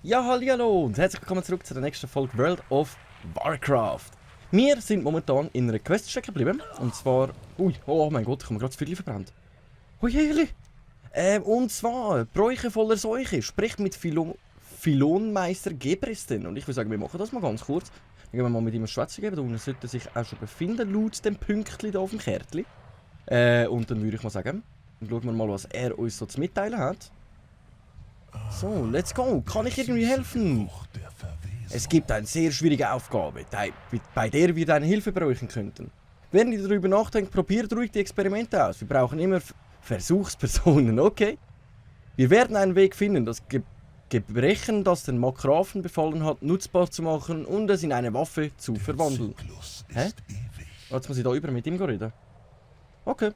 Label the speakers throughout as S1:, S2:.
S1: Ja, hallo und herzlich willkommen zurück zu der nächsten Folge World of Warcraft. Wir sind momentan in einer Queststrecke geblieben. Und zwar... Ui, oh mein Gott, ich habe mir gerade das Viertel verbrannt. Ui, heli. Und zwar, Bräuche voller Seuche. Spricht mit Philonmeister Gebristen. Und ich würde sagen, wir machen das mal ganz kurz. Dann gehen wir mal mit ihm ein Schwätzchen geben. Da unten sollte sich auch schon befinden, laut dem Pünktchen hier auf dem Kärtchen. Und dann würde ich mal sagen, dann schauen wir mal, was er uns so zu mitteilen hat. So, let's go. Kann ich irgendwie helfen? Es gibt eine sehr schwierige Aufgabe, bei der wir deine Hilfe brauchen könnten. Während ihr darüber nachdenkt, probiert ruhig die Experimente aus. Wir brauchen immer Versuchspersonen, okay? Wir werden einen Weg finden, das Gebrechen, das den Markgrafen befallen hat, nutzbar zu machen und es in eine Waffe zu verwandeln. Hä? Jetzt muss ich da über mit ihm reden. Okay,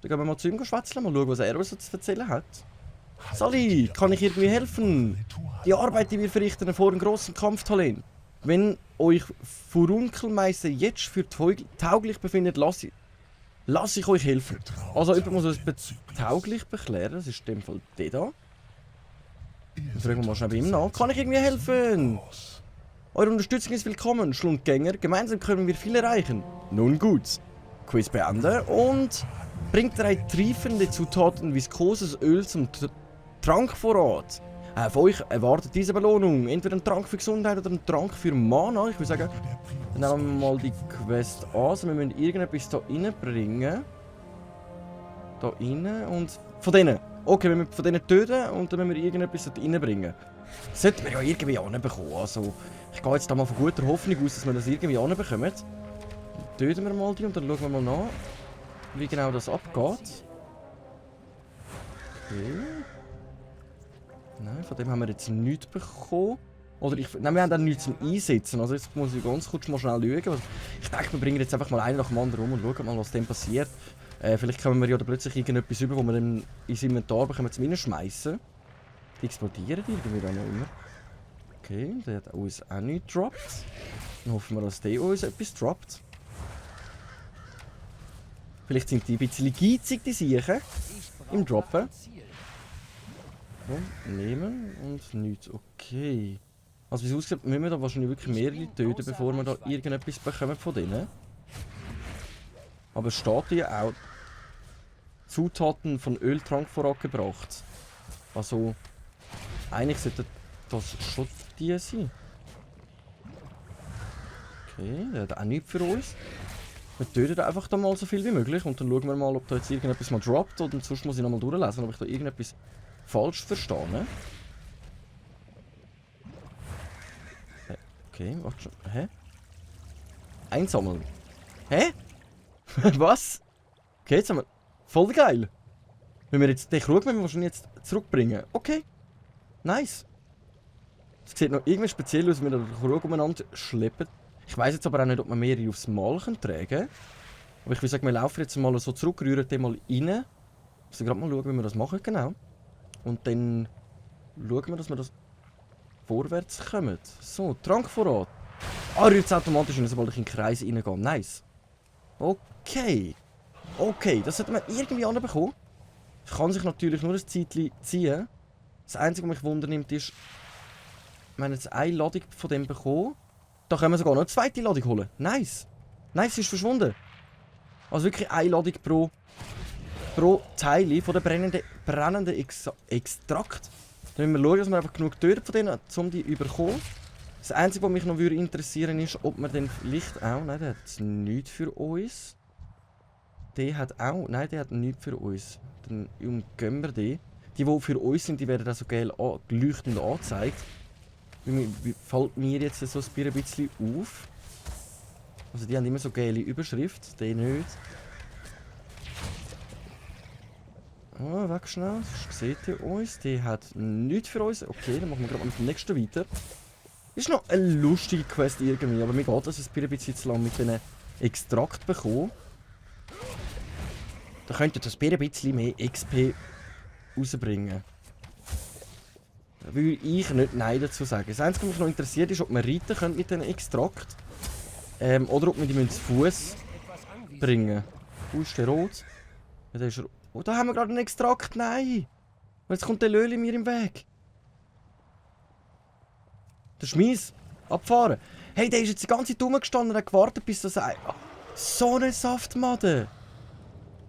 S1: dann gehen wir mal zu ihm schwätzeln, mal schauen, was er uns zu erzählen hat. Sally, kann ich irgendwie helfen? Die Arbeit, die wir verrichten, vor einem grossen Kampftalent. Wenn euch Furunkelmeister jetzt für tauglich befindet, lasse ich euch helfen. Also jemand muss uns tauglich beklären, das ist in dem Fall der da. Dann fragen wir mal schnell bei ihm nach. Kann ich irgendwie helfen? Eure Unterstützung ist willkommen, Schlundgänger. Gemeinsam können wir viel erreichen. Nun gut. Quiz beenden und bringt 3 triefende Zutaten viskoses Öl zum Trankvorrat. Auf euch erwartet diese Belohnung. Entweder ein Trank für Gesundheit oder ein Trank für Mana. Ich würde sagen, dann nehmen wir mal die Quest an. Also wir müssen irgendetwas da reinbringen. Da rein und... Von denen. Okay, wir müssen von denen töten und dann müssen wir irgendetwas da reinbringen. Das sollten wir ja irgendwie anbekommen. Also, ich gehe jetzt da mal von guter Hoffnung aus, dass wir das irgendwie anbekommen. Dann töten wir mal die und dann schauen wir mal nach, wie genau das abgeht. Okay. Nein, von dem haben wir jetzt nichts bekommen. Oder nein, wir haben dann nichts zum Einsetzen. Also jetzt muss ich ganz kurz mal schnell schauen. Ich denke, wir bringen jetzt einfach mal einen nach dem anderen um und schauen mal, was dem passiert. Vielleicht können wir ja plötzlich irgendetwas über, wo wir dann ins Inventar bekommen zum Reinschmeißen. Die explodieren irgendwie dann noch immer. Okay, der hat uns auch nichts gedroppt. Dann hoffen wir, dass der uns etwas droppt. Vielleicht sind die ein bisschen geizig, die Siechen. Im Droppen. So, nehmen und nichts. Okay. Also wie es aussieht, müssen wir da wahrscheinlich wirklich mehrere töten, bevor wir da irgendetwas bekommen von denen. Aber es steht hier auch Zutaten von Öltrankvorrat gebracht. Also eigentlich sollte das schon die sein. Okay, der hat auch nichts für uns. Wir töten einfach da mal so viel wie möglich und dann schauen wir mal, ob da jetzt irgendetwas mal droppt oder sonst muss ich nochmal durchlesen, ob ich da irgendetwas falsch verstanden. Okay, warte schon. Hä? Einsammeln. Hä? Was? Okay, jetzt haben wir... Voll geil. Wenn wir jetzt den Krug wahrscheinlich jetzt zurückbringen. Okay. Nice. Es sieht noch irgendwie speziell aus, wenn wir den Krug umeinander schleppen. Ich weiss jetzt aber auch nicht, ob wir mehrere aufs Mal tragen können. Aber ich würde sagen, wir laufen jetzt mal so zurück, rühren den mal rein. Ich muss gerade mal schauen, wie wir das machen, genau. Und dann schauen wir, dass wir das vorwärts kommen. So, Trankvorrat. Ah, rührt es automatisch rein, sobald ich in den Kreis reingehe. Nice. Okay. Okay, das sollte man irgendwie anbekommen. Es kann sich natürlich nur ein Zeitchen ziehen. Das Einzige, was mich wundernimmt, ist, wir haben jetzt eine Ladung von dem bekommen. Da können wir sogar noch eine zweite Ladung holen. Nice. Nice, sie ist verschwunden. Also wirklich eine Ladung pro Teile von dem brennenden Extrakt. Dann müssen wir schauen, dass wir einfach genug töten von denen, um die zu bekommen. Das Einzige, was mich noch interessieren würde, ist, ob wir dann vielleicht auch... Nein, der hat nichts für uns. Der hat auch... Nein, der hat nichts für uns. Dann umgehen wir die. Die für uns sind, die werden auch so geil leuchtend angezeigt. Fällt mir jetzt so ein bisschen auf. Also die haben immer so geile Überschrift. Der nicht. Oh, weg schnell. Seht ihr uns? Die hat nichts für uns. Okay, dann machen wir gerade mal mit dem nächsten weiter. Ist noch eine lustige Quest irgendwie, aber mir geht das ein bisschen zu lang mit diesen Extrakt bekommen. Da könnte das ein bisschen mehr XP rausbringen. Da würde ich nicht Nein dazu sagen. Das Einzige, was mich noch interessiert, ist, ob man reiten könnte mit diesen Extrakt. Oder ob wir die zu Fuß bringen. Wo ist der rot? Ja, der ist oh, da haben wir gerade einen Extrakt. Nein! Jetzt kommt der Löli mir im Weg. Der Schmies. Abfahren. Hey, der ist jetzt die ganze Zeit rumgestanden und hat gewartet, bis das... So ein Saftmaden.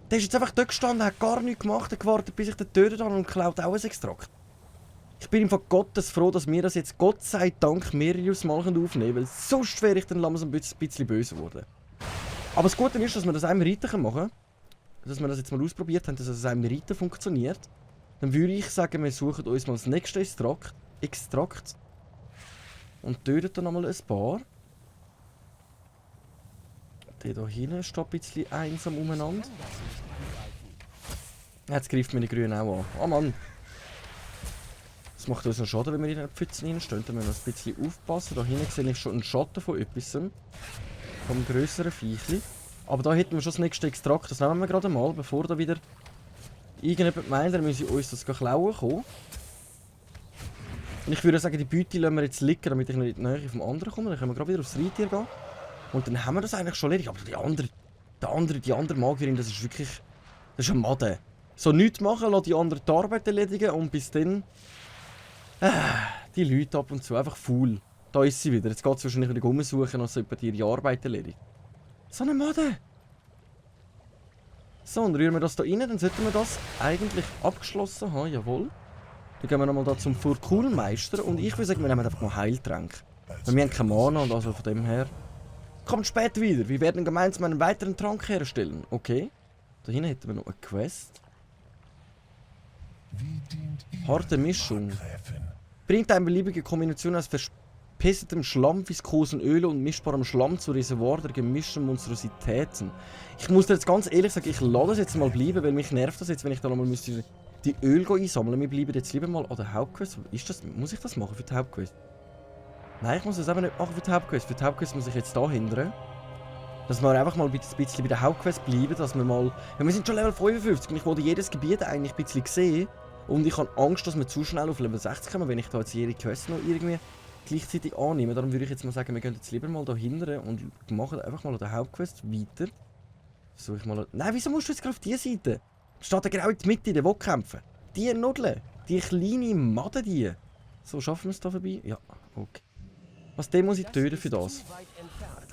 S1: Der ist jetzt einfach dort gestanden, hat gar nichts gemacht, hat gewartet, bis ich den tötet habe und klaut auch ein Extrakt. Ich bin von Gottes froh, dass wir das jetzt Gott sei Dank mehrere Mal aufnehmen können, weil sonst wäre ich dann langsam ein bisschen böse geworden. Aber das Gute ist, dass wir das einmal Reiten machen können. Dass wir das jetzt mal ausprobiert haben, dass das einmal Reiten funktioniert. Dann würde ich sagen, wir suchen uns mal das nächste Extrakt. Und töten dann nochmal ein paar. Der hier hinten steht ein bisschen einsam umeinander. Jetzt greift mir die Grüne auch an. Oh Mann! Das macht uns noch Schaden, wenn wir in den Pfützen reinstehen. Da müssen wir ein bisschen aufpassen. Da hinten sehe ich schon einen Schatten von etwas. Vom grösseren Viechli. Aber da hätten wir schon das nächste Extrakt. Das nehmen wir gerade mal, bevor da wieder irgendjemand meint, er müsse uns das klauen kommen. Und ich würde sagen, die Beute lassen wir jetzt liegen, damit ich nicht in die Nähe vom anderen komme. Dann können wir gerade wieder aufs Reittier gehen. Und dann haben wir das eigentlich schon erledigt. Aber die andere Magierin, das ist wirklich... Das ist ein Maden. So nichts machen, lass die anderen die Arbeit erledigen und bis dann... die Leute ab und zu einfach faul. Da ist sie wieder. Jetzt geht sie wahrscheinlich wieder rumsuchen, als jemand ihre Arbeit erledigt. So eine Maden! So, und rühren wir das hier rein, dann sollten wir das eigentlich abgeschlossen haben, jawohl. Dann gehen wir nochmal da zum Furkulmeister und ich würde sagen, wir nehmen einfach mal Heiltränke. Weil wir haben keine Mana und also von dem her... Kommt später wieder, wir werden gemeinsam einen weiteren Trank herstellen. Okay. Da hinten hätten wir noch eine Quest. Harte Mischung. Bringt eine beliebige Kombination aus verpestetem Schlamm, viskosen Öl und mischbarem Schlamm zu Reservoir der gemischten Monstrositäten. Ich muss dir jetzt ganz ehrlich sagen, ich lasse das jetzt mal bleiben, weil mich nervt das jetzt, wenn ich da nochmal müsste die Öl einsammeln. Wir bleiben jetzt lieber mal an der Hauptquest. Muss ich das machen für die Hauptquest? Nein, ich muss das aber nicht machen für die Hauptquest. Für die Hauptquest muss ich jetzt da hindern. Dass wir einfach mal ein bisschen bei der Hauptquest bleiben, dass wir mal... Ja, wir sind schon Level 55 und ich wollte jedes Gebiet eigentlich ein bisschen sehen. Und ich habe Angst, dass wir zu schnell auf Level 60 kommen, wenn ich da jetzt jede Quest noch irgendwie gleichzeitig annehme. Darum würde ich jetzt mal sagen, wir gehen jetzt lieber mal da hindern und machen einfach mal an der Hauptquest weiter. Versuche ich mal... Nein, wieso musst du jetzt gerade auf diese Seite? Steht da genau in der Mitte, der will kämpfen. Die Nudeln, die kleine Madde, die. So, schaffen wir es da vorbei? Ja, okay. Was den muss ich töten für das?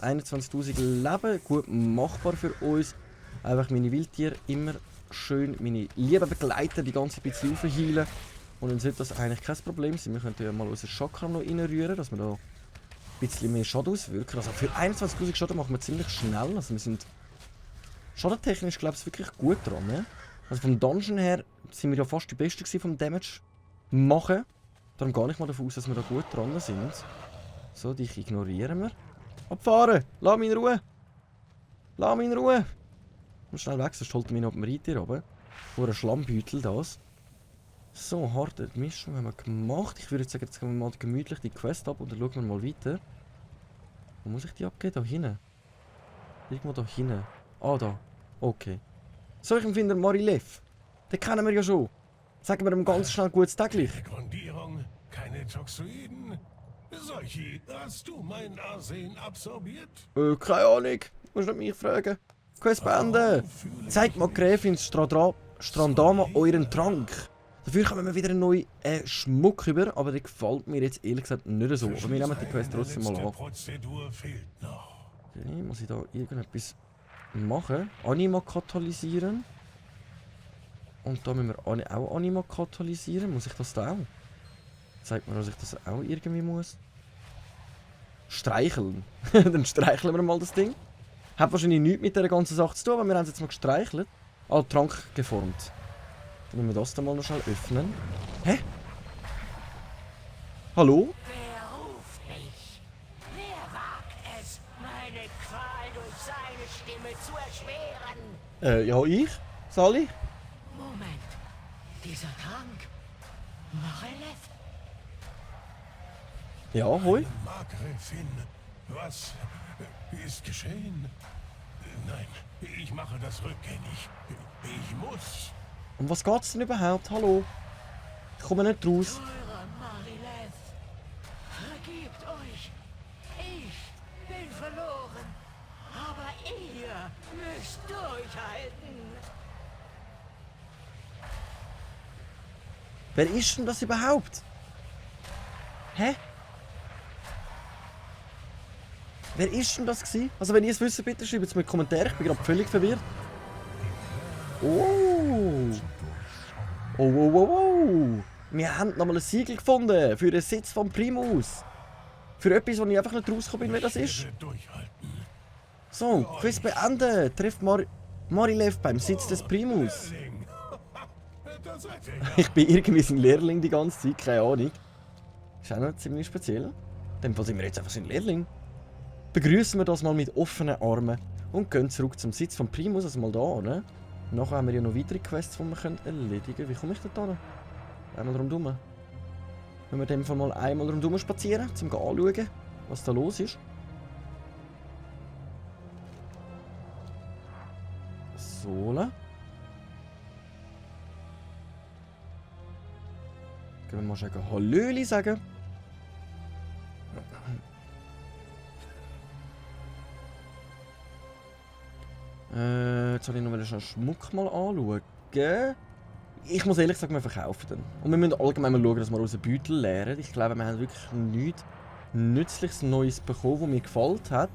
S1: 21.000 Leben, gut machbar für uns. Einfach meine Wildtiere immer schön, meine lieben Begleiter die ganze bisschen aufheilen. Und dann sollte das eigentlich kein Problem sein. Wir könnten ja mal unser Chakra noch reinrühren, dass wir da ein bisschen mehr Schaden auswirken. Also für 21.000 Schaden machen wir ziemlich schnell. Also wir sind schadentechnisch, glaube ich, wirklich gut dran. Ne? Also vom Dungeon her sind wir ja fast die Besten vom Damage machen. Darum gehe ich mal davon aus, dass wir da gut dran sind. So, dich ignorieren wir. Abfahren! Lass mich in Ruhe! Lass mich in Ruhe! Ich muss schnell weg, sonst holt mich noch auf dem Reittier runter. Vor einem Schlammbeutel das. So, harte Mischung haben wir gemacht. Ich würde jetzt sagen, jetzt gehen wir mal gemütlich die Quest ab und dann schauen wir mal weiter. Wo muss ich die abgeben? Da hinten. Irgendwo da hinten. Ah, da. Okay. So, ich empfinde Marilev. Den kennen wir ja schon. Sagen wir ihm ganz schnell gutes Täglich.
S2: Grundierung, keine Toxoiden. Solche, hast du mein Arsen absorbiert?
S1: Keine Ahnung. Musst nicht mich fragen. Quest beenden. Zeigt mal Gräfin Strandama euren Trank. Dafür kommen wir wieder einen neuen Schmuck über, aber der gefällt mir jetzt ehrlich gesagt nicht so. Aber wir nehmen die Quest trotzdem mal an. Okay, muss ich da irgendetwas machen? Anima katalysieren. Und da müssen wir auch Anima katalysieren. Muss ich das da auch? Zeigt mir, dass ich das auch irgendwie muss. Streicheln. Dann streicheln wir mal das Ding. Hat wahrscheinlich nichts mit dieser ganzen Sache zu tun, aber wir haben es jetzt mal gestreichelt. Ah, Trank geformt. Dann müssen wir das dann mal noch schnell öffnen. Hä? Hallo?
S3: Wer ruft mich? Wer wagt es, meine Qual durch seine Stimme zu erschweren?
S1: Ja, ich? Sally?
S3: Moment, dieser Trank. Marilev?
S1: Ja, hoi.
S2: Margräfin, was ist geschehen? Nein, ich mache das rückgängig. Ich muss.
S1: Um was geht's denn überhaupt? Hallo? Ich komme nicht raus.
S3: Teure Marilev, vergebt euch. Ich bin verloren. Aber ihr müsst durchhalten.
S1: Wer ist denn das überhaupt? Hä? Wer ist denn das gewesen? Also wenn ihr es wisst, bitte schreibt es mir in die Kommentare. Ich bin gerade völlig verwirrt. Oh. Oh, oh, oh, oh. Wir haben nochmal ein Siegel gefunden für den Sitz von Primus. Für etwas, wo ich einfach nicht rausgekommen bin, wer das ist. So, Quiz beenden. Trifft Marilev beim Sitz des Primus. Ich bin irgendwie sein Lehrling die ganze Zeit, keine Ahnung. Ist auch noch ziemlich speziell. In dem Fall sind wir jetzt einfach sein Lehrling. Begrüßen wir das mal mit offenen Armen und gehen zurück zum Sitz von Primus, also mal da, ne? Nachher haben wir ja noch weitere Quests, die wir erledigen können. Wie komme ich da hin? Einmal rundherum. Wenn wir in dem Fall mal einmal rundherum spazieren, um anzuschauen, was da los ist. So. Gehen wir mal sagen Hallöli sagen. Jetzt soll ich noch schnell Schmuck mal anschauen. Ich muss ehrlich sagen, wir verkaufen den. Und wir müssen allgemein mal schauen, dass wir unseren Beutel leeren. Ich glaube, wir haben wirklich nichts Nützliches Neues bekommen, das mir gefällt hat.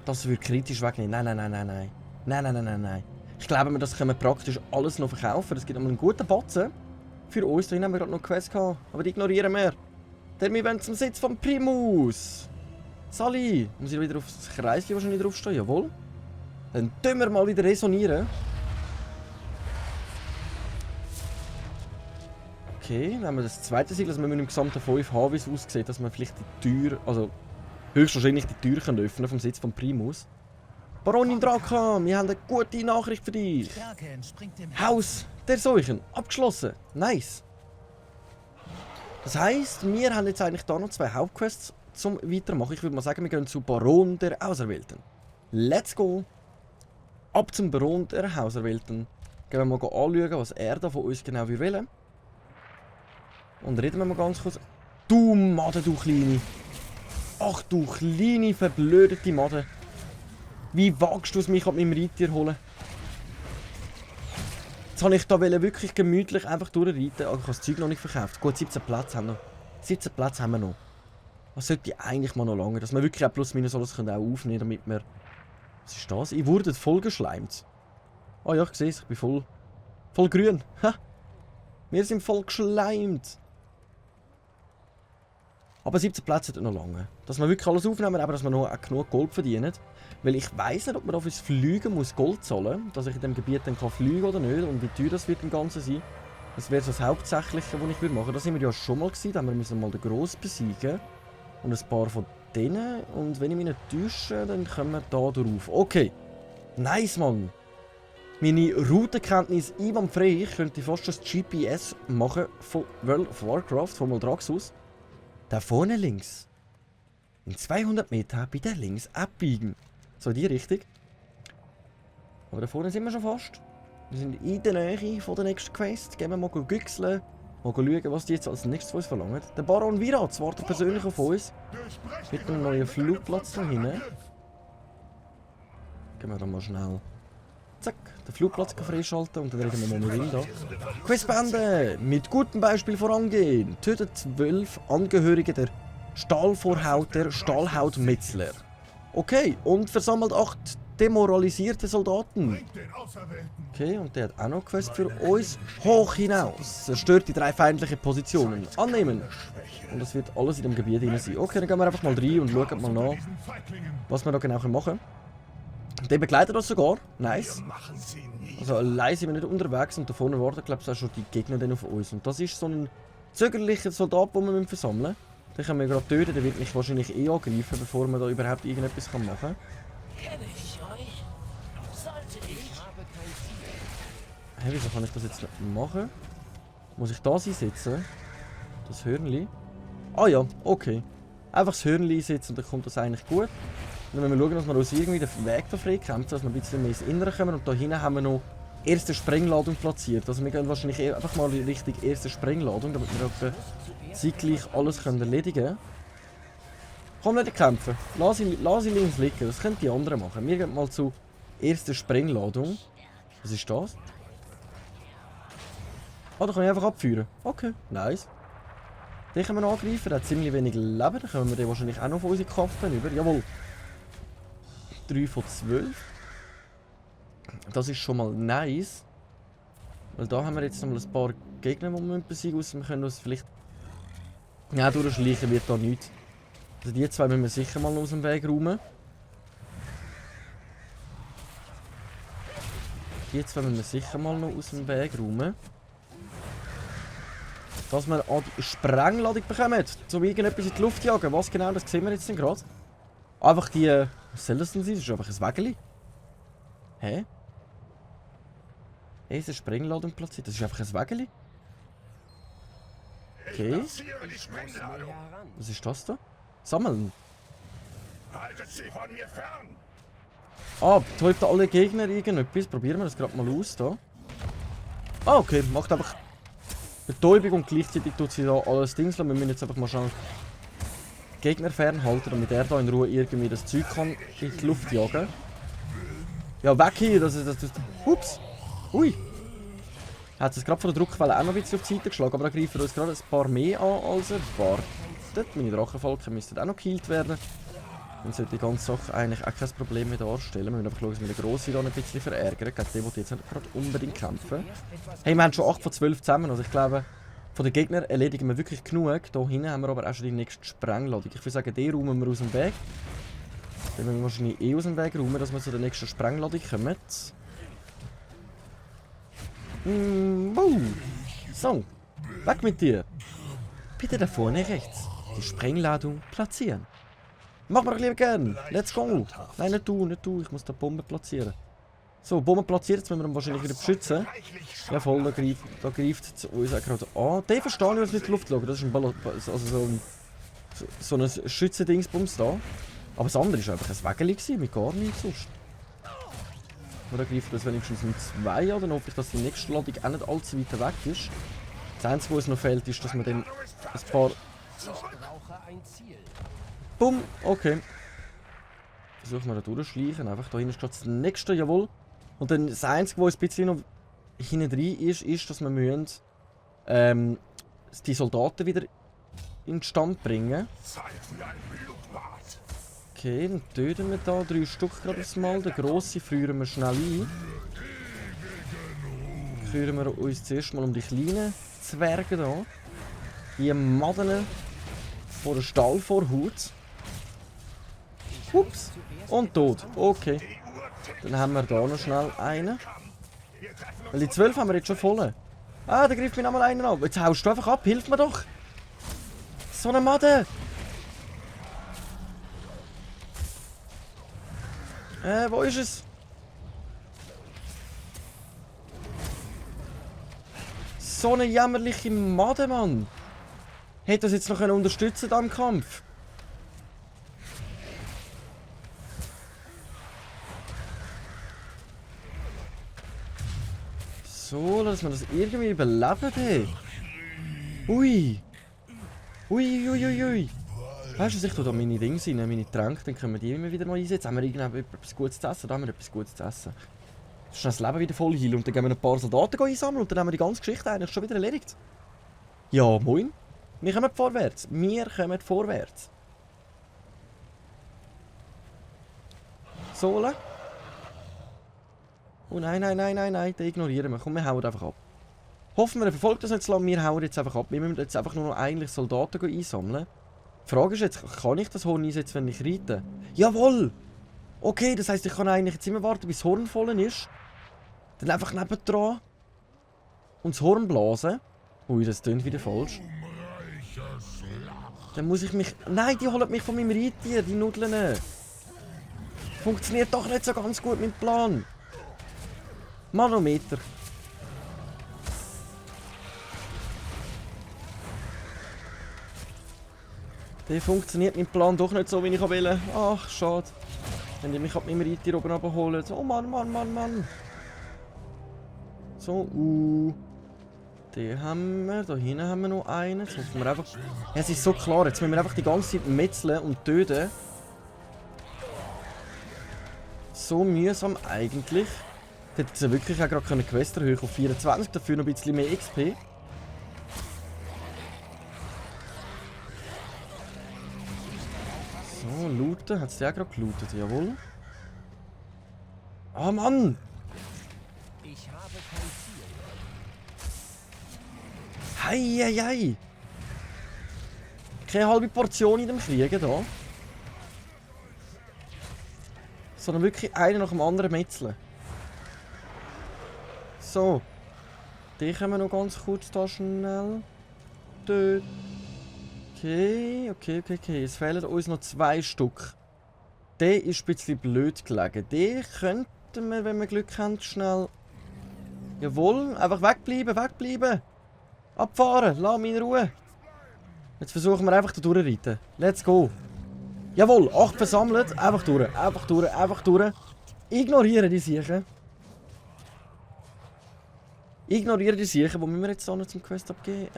S1: Das würde kritisch wegnehmen. Nein, nein, nein, nein, nein. Nein, nein, nein, nein, nein. Ich glaube, das können wir praktisch alles noch verkaufen. Das gibt einmal einen guten Batzen. Für uns, da haben wir gerade noch Quest gehabt. Aber die ignorieren wir. Denn wir wollen zum Sitz von Primus. Sally. Muss ich wieder auf das Kreischen wahrscheinlich draufstehen? Jawohl. Dann tun wir mal wieder resonieren. Okay, dann haben wir das zweite Siegel, also wir müssen im gesamten 5 haben, wie es aussieht, dass wir vielleicht die Tür, also höchstwahrscheinlich die Tür können öffnen vom Sitz von Primus. Baronin Draka, wir haben eine gute Nachricht für dich. Haus der Seuchen, abgeschlossen. Nice. Das heisst, wir haben jetzt eigentlich da noch 2 Hauptquests zum Weitermachen. Ich würde mal sagen, wir gehen zu Baron der Auserwählten. Let's go. Ab zum Baron der Auserwählten. Gehen wir mal anschauen, was er da von uns genau will. Und reden wir mal ganz kurz. Du Made, du Kleine. Ach du kleine, verblödete Made. Wie wagst du es, mich an meinem Reittier holen? Jetzt habe ich da wirklich gemütlich einfach durchreiten. Aber ich habe das Zeug noch nicht verkauft. Gut, 17 Plätze haben wir noch. 17 Plätze haben wir noch. Was sollte eigentlich mal noch lange? Dass wir wirklich auch plus minus alles können auch aufnehmen können, damit wir... Was ist das? Ich wurde voll geschleimt. Ah ja, ich sehe es. Ich bin voll grün. Ha! Wir sind voll geschleimt. Aber 17 Plätze sind noch lange. Dass wir wirklich alles aufnehmen, aber dass wir noch genug Gold verdienen. Weil ich weiss nicht, ob man fürs Fliegen muss Gold zahlen muss. Dass ich in diesem Gebiet dann fliegen kann oder nicht. Und wie teuer das wird im Ganzen sein. Das wäre so das Hauptsächliche, was ich machen würde. Da sind wir ja schon mal gewesen. Da müssen wir mal den Gross besiegen. Und ein paar von denen. Und wenn ich mich nicht täusche, dann kommen wir da drauf. Okay. Nice, Mann. Meine Routenkenntnis einwandfrei. Ich könnte fast das GPS machen von World of Warcraft, von Maldraxxus. Da vorne links. In 200 Meter bitte links abbiegen. So in die Richtung. Aber da vorne sind wir schon fast. Wir sind in der Nähe von der nächsten Quest. Gehen wir mal güchseln. Mal schauen, was die jetzt als nächstes von uns verlangen. Der Baron Viraz wartet persönlich auf uns. Mit einem neuen Flugplatz da hinten. Gehen wir dann mal schnell. Zack, den Flugplatz freischalten und dann reden wir mal mit ihm da. Quest beenden! Mit gutem Beispiel vorangehen. Tötet 12 Angehörige der Stahlvorhauter Stahlhautmetzler. Okay, und versammelt 8 demoralisierte Soldaten. Okay, und der hat auch noch eine Quest für uns. Hoch hinaus. Zerstört die 3 feindlichen Positionen. Annehmen. Und das wird alles in dem Gebiet drin sein. Okay, dann gehen wir einfach mal rein und schauen mal nach, was wir da genau machen können. Der begleitet uns sogar. Nice. Also allein sind wir nicht unterwegs und da vorne warten, glaube ich, auch schon die Gegner dann auf uns. Und das ist so ein zögerlicher Soldat, den wir versammeln müssen. Den können wir gerade töten, der wird mich wahrscheinlich eh angreifen, bevor man da überhaupt irgendetwas machen kann. Hey, wieso kann ich das jetzt nicht machen? Muss ich das einsetzen? Das Hörnli? Ah ja, okay. Einfach das Hörnli einsetzen und dann kommt das eigentlich gut. Dann müssen wir schauen, dass wir uns irgendwie den Weg da frei kämpfen, dass wir ein bisschen mehr ins Innere kommen. Und da hinten haben wir noch erste Sprengladung platziert. Also wir gehen wahrscheinlich einfach mal in Richtung erste Sprengladung, damit wir etwa zeitgleich alles erledigen können. Komm nicht kämpfen. Lass ihn links liegen. Das können die anderen machen. Wir gehen mal zur ersten Sprengladung. Was ist das? Ah, da kann ich einfach abfeuern. Okay, nice. Den können wir angreifen. Der hat ziemlich wenig Leben. Dann können wir den wahrscheinlich auch noch von unseren Kappen über. Jawohl. 3 von 12. Das ist schon mal nice. Weil da haben wir jetzt noch mal ein paar Gegner, die wir besiegen müssen. Wir können uns vielleicht... Ja, durchschleichen wird da nichts. Also die zwei müssen wir sicher mal aus dem Weg räumen. Die zwei müssen wir sicher mal noch aus dem Weg räumen. Dass wir an die Sprengladung bekommen, um irgendetwas in die Luft zu jagen. Was genau, das sehen wir jetzt gerade. Einfach die... Was soll das denn sein? Das ist einfach ein Wägeli. Hä? Hey, ist eine Sprengladung platziert? Das ist einfach ein Wägeli. Okay. Was ist das da? Sammeln.
S2: Haltet sie von mir fern!
S1: Ah, betäubt alle Gegner irgendetwas. Probieren wir das gerade mal aus da. Ah, okay. Macht einfach Betäubung und gleichzeitig tut sie da alles Dings. Wir müssen jetzt einfach mal schnell Gegner fernhalten, damit er da in Ruhe irgendwie das Zeug kann in die Luft jagen. Ja, weg hier! Das. Ups! Ui! Hat es gerade von der Druckwelle auch noch ein bisschen auf die Seite geschlagen, aber da greifen wir uns gerade ein paar mehr an als erwartet. Meine Drachenfalken müssten auch noch gekillt werden. Dann sollte die ganze Sache eigentlich auch kein Problem mehr darstellen. Wir müssen einfach schauen, dass wir den Grossen dann ein bisschen verärgern. Gegen den, der jetzt nicht gerade unbedingt kämpfen. Hey, wir haben schon 8 von 12 zusammen. Also ich glaube, von den Gegnern erledigen wir wirklich genug. Hier hinten haben wir aber auch schon die nächste Sprengladung. Ich würde sagen, die räumen wir aus dem Weg. Den müssen wir wahrscheinlich aus dem Weg räumen, dass wir zu der nächsten Sprengladung kommen. So, weg mit dir. Bitte da vorne rechts die Sprengladung platzieren. Mach mal doch lieber gern. Let's go. Nein, nicht du. Ich muss da Bomben platzieren. So, Bomben platziert. Jetzt müssen wir ihn wahrscheinlich wieder beschützen. Ja voll, da greift es uns auch gerade an. Den verstehe ich, was nicht in die Luft schauen. Das ist ein so ein Schützendingsbums da. Aber das andere war einfach ein Wägeli mit gar nichts sonst. Da greift das wenigstens mit 2 an. Dann hoffe ich, dass die nächste Ladung auch nicht allzu weit weg ist. Das Einzige, was noch fehlt, ist, dass wir dann ein paar... Bumm, okay. Versuchen wir da durchschleichen. Einfach da hinten ist gerade das nächste, jawohl. Und dann das Einzige, was ein bisschen noch hinten drin ist, dass wir müssen, die Soldaten wieder in den Stand bringen. Okay, dann töten wir da 3 Stück gerade mal. Den grossen frieren wir schnell ein. Kümmern wir uns zuerst mal um die kleinen Zwerge da. Die Maden vor der Stahlvorhaut. Ups. Und tot. Okay. Dann haben wir da noch schnell einen. Weil die 12 haben wir jetzt schon voll. Ah, da greift mir nochmal einen an. Jetzt haust du einfach ab. Hilf mir doch. So eine Made. Wo ist es? So eine jämmerliche Made, Mann. Hätte das jetzt noch unterstützen können am Kampf? So, dass wir das irgendwie überleben. Hey. Ui. Ui. Weißt du, dass ich da meine Dinge rein, meine Tränke, dann können wir die immer wieder mal einsetzen. Haben wir etwas Gutes zu essen? Da haben wir etwas Gutes zu essen. Schnell das Leben wieder voll heilen und dann gehen wir ein paar Soldaten einsammeln und dann haben wir die ganze Geschichte eigentlich schon wieder erledigt. Ja, moin. Wir kommen vorwärts. Sohle. Oh nein, den ignorieren wir. Komm, wir hauen einfach ab. Hoffen wir, er verfolgt uns nicht so lange, wir hauen jetzt einfach ab. Wir müssen jetzt einfach nur noch eigentlich Soldaten einsammeln. Die Frage ist jetzt, kann ich das Horn einsetzen, wenn ich reite? Jawohl! Okay, das heisst, ich kann eigentlich jetzt immer warten, bis das Horn voll ist. Dann einfach nebendran. Und das Horn blasen. Ui, das klingt wieder falsch. Dann muss ich mich... Nein, die holen mich von meinem Reittier, die Nudeln. Funktioniert doch nicht so ganz gut mit dem Plan. Manometer. Der funktioniert mein Plan doch nicht so, wie ich will. Ach, schade. Wenn die mich ab meinem Reittier oben abholen. Oh Mann. So, Den haben wir. Da hinten haben wir noch einen. Jetzt müssen wir einfach... Ja, es ist so klar. Jetzt müssen wir einfach die ganze Zeit metzeln und töten. So mühsam eigentlich. Ich hätte jetzt wirklich auch gerade eine Quest erhöhen auf 24. Dafür noch ein bisschen mehr XP. So, looten. Hat es der auch gerade gelootet? Jawohl. Ah, Mann!
S3: Ich habe kein Ziel.
S1: Heieiei! Keine halbe Portion in dem Krieg da. Sondern wirklich einen nach dem anderen metzeln. So. Den können wir noch ganz kurz da schnell töten. Okay. Es fehlen uns noch 2 Stück. Der ist ein bisschen blöd gelegen. Den könnten wir, wenn wir Glück haben, schnell... Jawohl, einfach wegbleiben. Abfahren, lass mich in Ruhe. Jetzt versuchen wir einfach da durchreiten. Let's go. Jawohl, 8 versammelt. Einfach durch. Ignorieren die Siechen. Ignorieren die Siechen. Wo müssen wir jetzt noch zum Quest abgeben?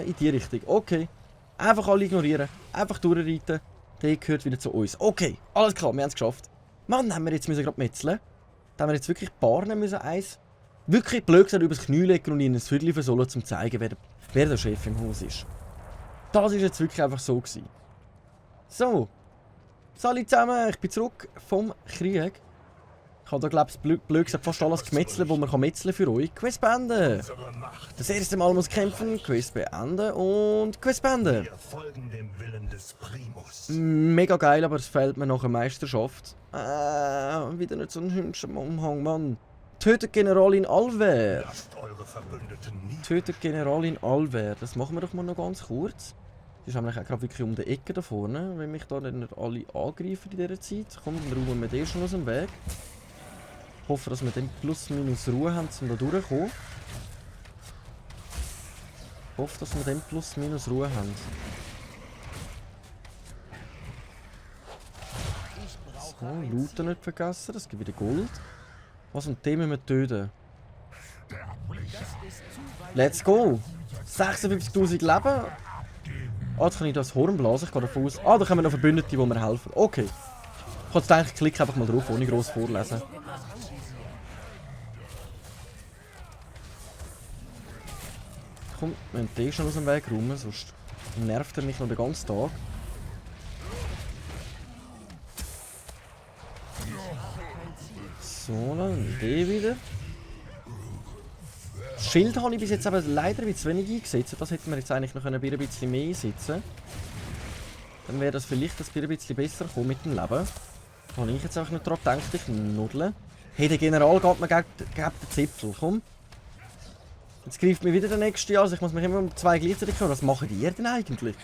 S1: In die Richtung. Okay. Einfach alle ignorieren. Einfach durchreiten. Der gehört wieder zu uns. Okay, alles klar, wir haben es geschafft. Mann, haben wir jetzt gerade metzeln. Da haben wir jetzt wirklich Barnen müssen eins. Wirklich blöd gesagt, übers Knie legen und ihnen ein Viertel versollen, um zu zeigen, wer der Chef im Haus ist. Das war jetzt wirklich einfach so gewesen. So. Salut zusammen, ich bin zurück vom Krieg. Ich habe da, glaube ich, blöd gesagt, fast alles gemetzelt, was man metzeln für euch. Quest beenden. Das erste Mal muss kämpfen, Quest beenden und Quest beenden.
S2: Wir folgen dem Willen des Primus.
S1: Mega geil, aber es fehlt mir nach einer Meisterschaft. Wieder nicht so ein hübscher Umhang, Mann. Tötet Generalin Alver.
S2: Lasst eure Verbündeten nieder.
S1: Tötet Generalin Alver. Das machen wir doch mal noch ganz kurz. Die ist nämlich auch gerade wirklich um die Ecke da vorne, wenn mich da nicht alle angreifen in dieser Zeit. Komm, dann räumen wir den schon aus dem Weg. Ich hoffe, dass wir dann plus minus Ruhe haben, um da durchzukommen. Ich hoffe, dass wir dann plus minus Ruhe haben. So, Looten nicht vergessen, das gibt wieder Gold. Was und den müssen wir töten. Let's go! 56'000 Leben. Jetzt kann ich das Horn blasen, ich gehe davon aus. Da kommen noch Verbündete, die mir helfen. Okay. Ich habe gedacht, ich klicke einfach mal drauf, ohne gross vorlesen. Komm, wir müssen den schon aus dem Weg räumen, sonst nervt er mich noch den ganzen Tag. So, dann den wieder. Das Schild habe ich bis jetzt aber leider ein bisschen wenig eingesetzt. Das hätten wir jetzt eigentlich noch ein bisschen mehr einsetzen. Dann wäre das vielleicht ein bisschen besser kommen mit dem Leben. Da habe ich jetzt einfach nicht daran gedacht, ich nudle. Hey, der General geht mir gegen den Zipfel, komm. Jetzt greift mir wieder der nächste an, also ich muss mich immer um 2 gleichzeitig kümmern. Was machen die denn eigentlich?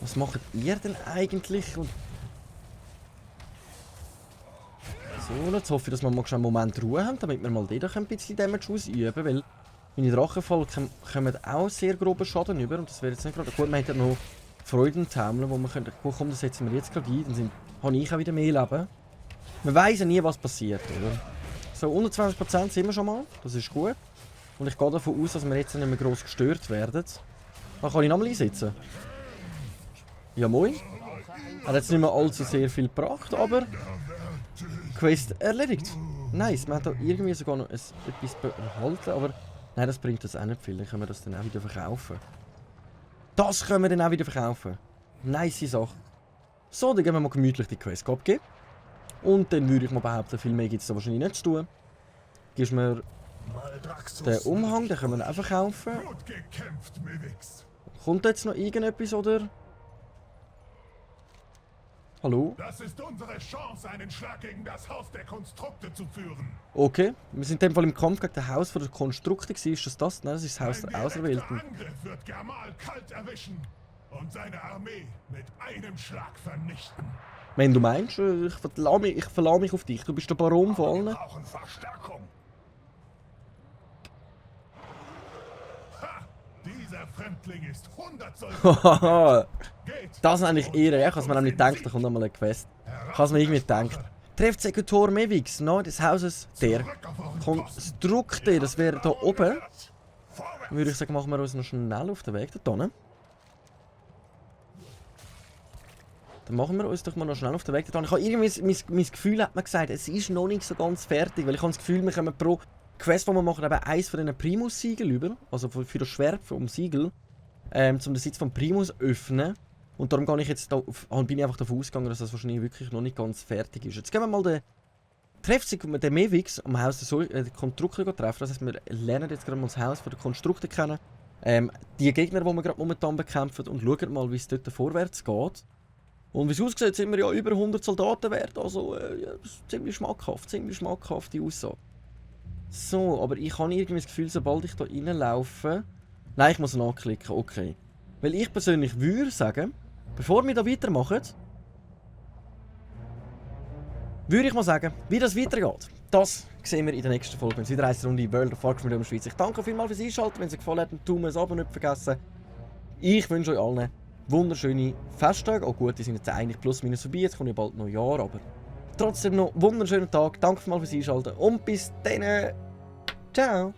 S1: Was macht ihr denn eigentlich? Und so, jetzt hoffe ich, dass wir mal einen Moment Ruhe haben, damit wir mal dort ein bisschen Damage ausüben, weil meine Drachenfall kommen auch sehr groben Schaden über und das wäre jetzt nicht gerade gut. Wir haben noch Freudentaumel, wo wir können, komm, das setzen wir jetzt gerade ein, dann habe ich auch wieder mehr Leben. Man weiss ja nie, was passiert, oder? So, 120% sind wir schon mal, das ist gut. Und ich gehe davon aus, dass wir jetzt nicht mehr gross gestört werden. Dann kann ich nochmal einsetzen. Ja moin. Hat jetzt nicht mehr allzu sehr viel gebracht, aber Quest erledigt. Nice, wir haben da irgendwie sogar noch etwas erhalten, aber nein, das bringt uns auch nicht viel. Dann können wir das dann auch wieder verkaufen. Das können wir dann auch wieder verkaufen. Nice Sache. So, dann gehen wir mal gemütlich die Quest abgeben. Und dann würde ich mal behaupten, viel mehr gibt es da wahrscheinlich nicht zu tun. Gibst mir den Umhang, den können wir auch verkaufen. Kommt da jetzt noch irgendetwas, oder? Hallo?
S2: Das ist unsere Chance, einen Schlag gegen das Haus der Konstrukte zu führen.
S1: Okay, wir sind in dem Fall im Kampf gegen das Haus der Konstrukte. Ist das das? Nein, das ist das Haus der Auserwählten.
S2: Ein Angriff wird Gamal kalt erwischen und seine Armee mit einem Schlag vernichten.
S1: Wenn du meinst, ich verlasse mich auf dich. Du bist der Baron von allen.
S2: Wir brauchen Verstärkung. Ha! Dieser Fremdling ist 100 Soldaten.
S1: Das ist eigentlich Ehre. Ich habe mir nämlich gedacht, da kommt nochmal eine Quest. Ich habe es mir irgendwie gedacht. Trefft Exekutor Mevix nahe des Hauses der Konstrukte. Das wäre da oben. Dann würde ich sagen, machen wir uns noch schnell auf den Weg da hinten. Dann machen wir uns doch mal noch schnell auf den Weg da hinten. Ich habe irgendwie mein Gefühl, hat man gesagt, es ist noch nicht so ganz fertig. Weil ich habe das Gefühl, wir kommen pro Quest, die wir machen, eben eins von diesen Primus-Siegel über. Also für das Schwert vom Siegel. Um den Sitz vom Primus öffnen. Und darum bin ich einfach davon ausgegangen, dass das wahrscheinlich wirklich noch nicht ganz fertig ist. Jetzt gehen wir mal den Mevix am Haus der Konstrukte treffen. Das heisst, wir lernen jetzt gerade mal das Haus der Konstrukte kennen. Die Gegner, die wir gerade momentan bekämpfen, und schauen mal, wie es dort vorwärts geht. Und wie es aussieht, sind wir ja über 100 Soldaten wert. Also ja, ziemlich schmackhaft die Aussage. So, aber ich habe irgendwie das Gefühl, sobald ich da reinlaufe... Nein, ich muss nachklicken, okay. Weil ich persönlich würde sagen, bevor wir da weitermachen, würde ich mal sagen, wie das weitergeht. Das sehen wir in der nächsten Folge, wenn es wieder heisst Runde World of Warcraft mit der Schweiz. Ich danke vielmals fürs Einschalten. Wenn es euch gefallen hat, dann tun wir es aber nicht vergessen. Ich wünsche euch allen wunderschöne Festtage. Auch gut, die sind jetzt eigentlich plus minus vorbei. Jetzt kommt ja bald Neujahr, aber trotzdem noch einen wunderschönen Tag. Danke vielmals fürs Einschalten und bis dann. Ciao.